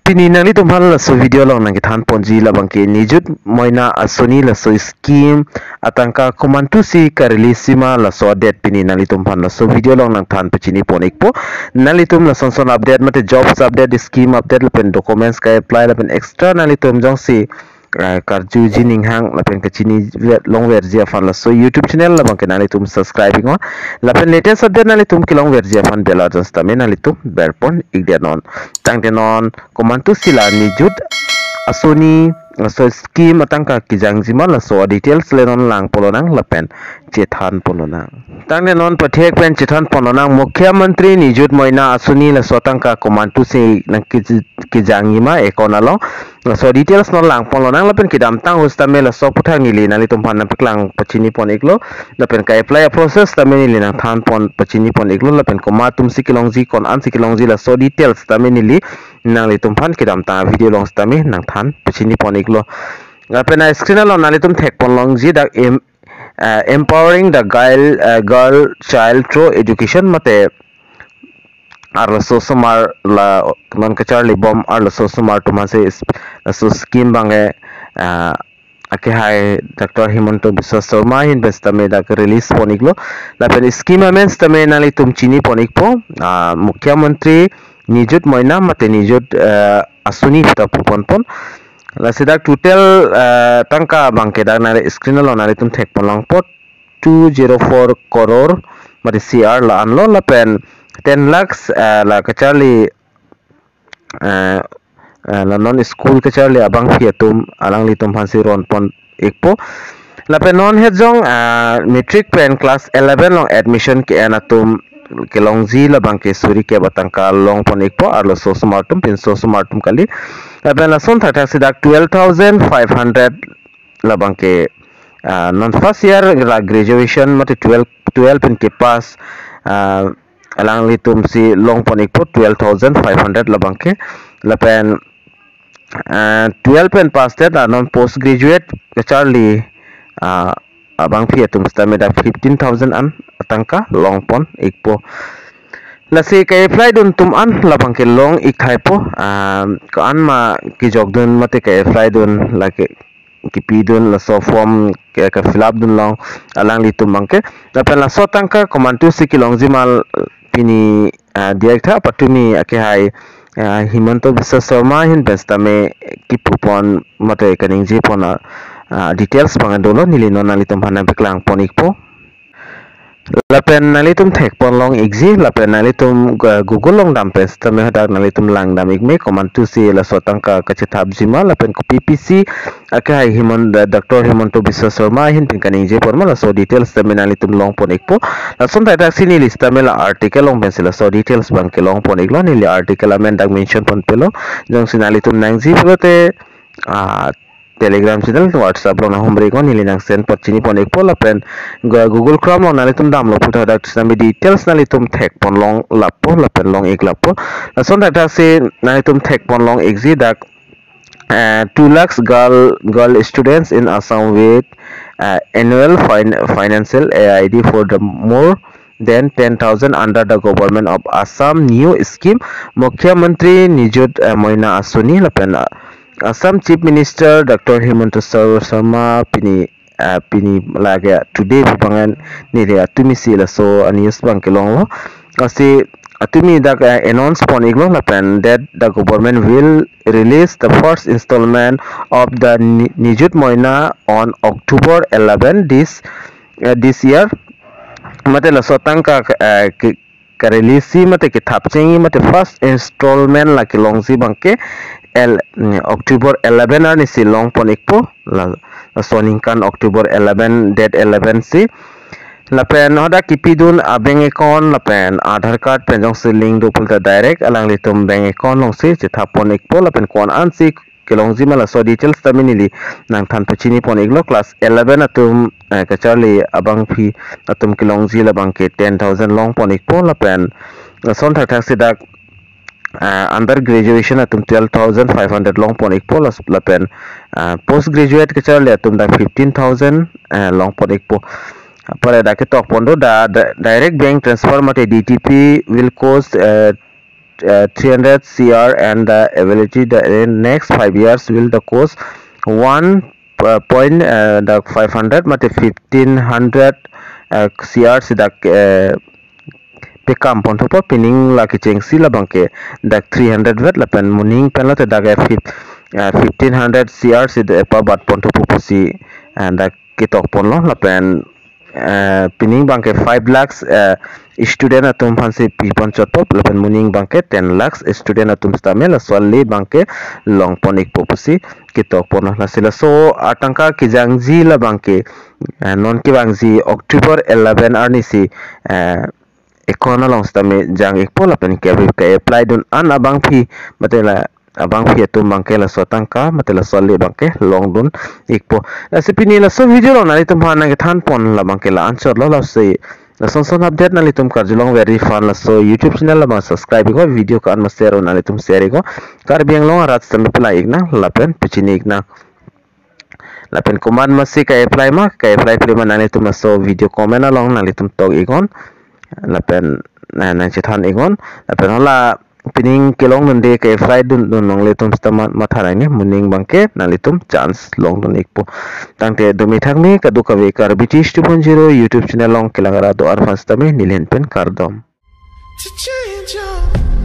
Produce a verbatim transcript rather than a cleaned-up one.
Pini nanglitum aphan laso video along nangkethan ponji labangke Nijut Moina Asoni laso scheme atangka komantusi ka-release sima laso adet pini nanglitum aphan laso video along nangthan pachini pon ikpo. Nanglitum lason son update mate jobs update, scheme update lapen documents ka-apply lapen extra nanglitum jongsi ah, karjuji ninghang lapen kachini ver- longverji aphan laso YouTube channel labangke nanglitum subscribe iknon. Lapen latest update nanglitum kelongverji aphan bell icon sitame nanglitum berpon ikdet non. Tangte non komantusi la Nijut Asoni laso scheme atangka kejangji ma laso details le non lang pon lonang lapen chethan pon lonang. Tangte non pathek pen chethan pon lonang, Mukhyamantri Nijut Moina Asoni laso atangka komantusi nangkejangji ma account along, laso details non lang pon lonang lapen kedamtang ahut sitame laso aphuthak neli nanglitum aphan nangpaklang pachini pon iklo. Lapen ka-apply a-process sitame neli nangthan pon pachini pon iklo. Lapen komat atumsi kelongji, ko-ansi kelongji, laso details sitame neli nanglitum aphan kedamtang video along sitame nangthan pachini pon iklo. Lapen a-screen along nanglitum thek pon longji dak em- uh, empowering the girl, uh, girl child through education mate arloso osomar la non kacharli bom arloso osomar atum aphansi is- laso scheme abangke, uh, akehai Doctor Himanta Biswa Sarma ahin pen sitame dak release pon iklo. Lapen scheme amen sitame nanglitum chini pon ikpo, uh, Mukhyamantri Nijut Moina mate Nijut, uh, Asoni ta pu pon pon. Lasi dak total, eh, tangka abangke dak nangli screen along nanglitum thek pon longpo, two zero four crore mate C R la anlo lapen ten lakhs, eh, la kacharli, eh, eh, la non school kacharli abangpi atum alanglitum aphansi ron pon ikpo. Lapen non het jong, ah, matric pen class eleven along admission ke-en atum kelongji labangke suri kep atangka long pon ikpo, arloso osomar atum, pinso osomar atum kali. Lapen lason thakthak si dak twelve thousand five hundred labangke, ah, non first year la graduation mate twelve, twelve pen kepass, ah, alanglitumsi long pon ikpo twelve thousand five hundred labangke. Lapen, ah, twelve pen pass det la non post graduate kacharli, ah, abangpi atum sitame dak fifteen thousand an atangka long pon ikpo. Lasi ka-apply dun atum an labangke long ik thaipo, ah, ko-an ma kejok dun mate ka-apply dun lake kipi dun laso form ke ka-fill up dun along alanglitum abangke. Lapen laso atangka komantusi kelongji ma pini, ah, diyaktha, patumi akehai, ah, Himanta Biswa Sarma ahin pen sitame kipu pon mate kaningje pon a, ah, details abang dolo, neli non nanglitum aphan nangpaklang pon ikpo. Lapen nanglitum thek pon long ikji, lapen nanglitum, eh, Google along dam pen sitame hadak nanglitum lang dam ik me komantusi laso atangka kachethapji ma lapen kopi pisi akehai Himanta, Doctor Himanta Biswa Sarma ahin pen kaningje pon ma laso details sitame nanglitum long pon ikpo. Lason thakthak si neli sitame la article along pensi laso details abangke long pon iklo, neli article amen dak mention pon pelo. Jongsi nanglitum nangji pulote, ah, Telegram channel, WhatsApp along nanghumri iknon, neli nangsend pachini pon ikpo. Lapen Gu- Google Chrome along nanglitum damlo puta dak sitame details nanglitum thek pon long lapo lapen long ik lapo. Lason thakthak si nanglitum thek pon long ikji dak, uh, two lakhs girl girl students in Assam with, uh, annual fin- financial aid for the more than ten thousand under the government of Assam new scheme Mukhyamantri Nijut, uh, Moina Asoni lapen, uh, Assam Chief Minister Doctor Himanta Sar- Sarma pini, uh, pini lake today pu abang an neli atumisi laso a-news abangke longlo. Lasi atumi dak, uh, announce pon iklo lapen that the government will release the first installment of the Ni- Nijut Moina on October eleven this, uh, this year. Mate laso atangka, uh, ke- ka-release si mate kethap chengji mate first installment la kelongji abangke el- mm, October eleven arnisi long pon ikpo, la- laso aningkan October eleven, date eleven si. Lapen hadak kipi dun a-bank account lapen Aadhaar card pen jongsi link do pulote direct alanglitum bank account alongsi chethap pon ikpo lapen ko-an ansi kelongji ma laso details sitame neli nangthan pachini pon iklo. Class eleven atum, eh, kacharli abangpi atum kelongji labangke ten thousand long pon ikpo lapen lason thakthak si dak, eh, under graduation atum twelve thousand five hundred long pon ikpo las- lapen, eh, post graduate kacharli atum dak fifteen thousand, eh, long pon ikpo. Apar dak ketok pon do da, da direct bank transfer mate D T P will cost, eh, uh, three hundred C R and the ability the in next five years will the cost one uh, point uh, the five hundred mate fifteen hundred uh, C R si dak uh, pekam pon thupo. Pining la kechengsi labangke dak three hundred vet lapen moning pen lote dak uh, fif- uh, fifteen hundred C R si de pabat pon thupo pusi uh, dak ketok ponlo lapen uh, pining bangke five lakhs uh, student atum aphansi pi pon chotpo lapen moning bangke ten lakhs student atum sitame laso ale bangke long pon ikpo pusi ketok ponlo. Lasi laso atangka kejangji labangke uh, non kevangji October eleven arnisi uh, account along sitame jang ikpo lapen ke ke apply dun an abangphi mate la abangphi atum bangke laso atangka mate laso ale bangke long dun ikpo. Lasi pini laso video along nanglitum aphan nangkethan pon labangke la-anchotlo. Lasi lason son update nanglitum karjulong very fun laso YouTube channel labang subscribe iknon, video ko-an ma share nanglitum share iknon. Karbi Anglong arat sitame pulai iknang lapen pachini iknang. Lapen komat masi ke apply ma, ke apply pule ma nanglitum laso video comment along nanglitum tok iknon. Lapen na nangchethan iknon. Lapen hala pining kelong dunde ke apply dun dun nanglitum sitame matha nangji, moning bangke nanglitum chance long dun ikpo. Tangte dumi thakme kadokave Karbi Tish two point zero YouTube channel along kelang ra do-an aphan sitame neli ahin pen kardom. To change your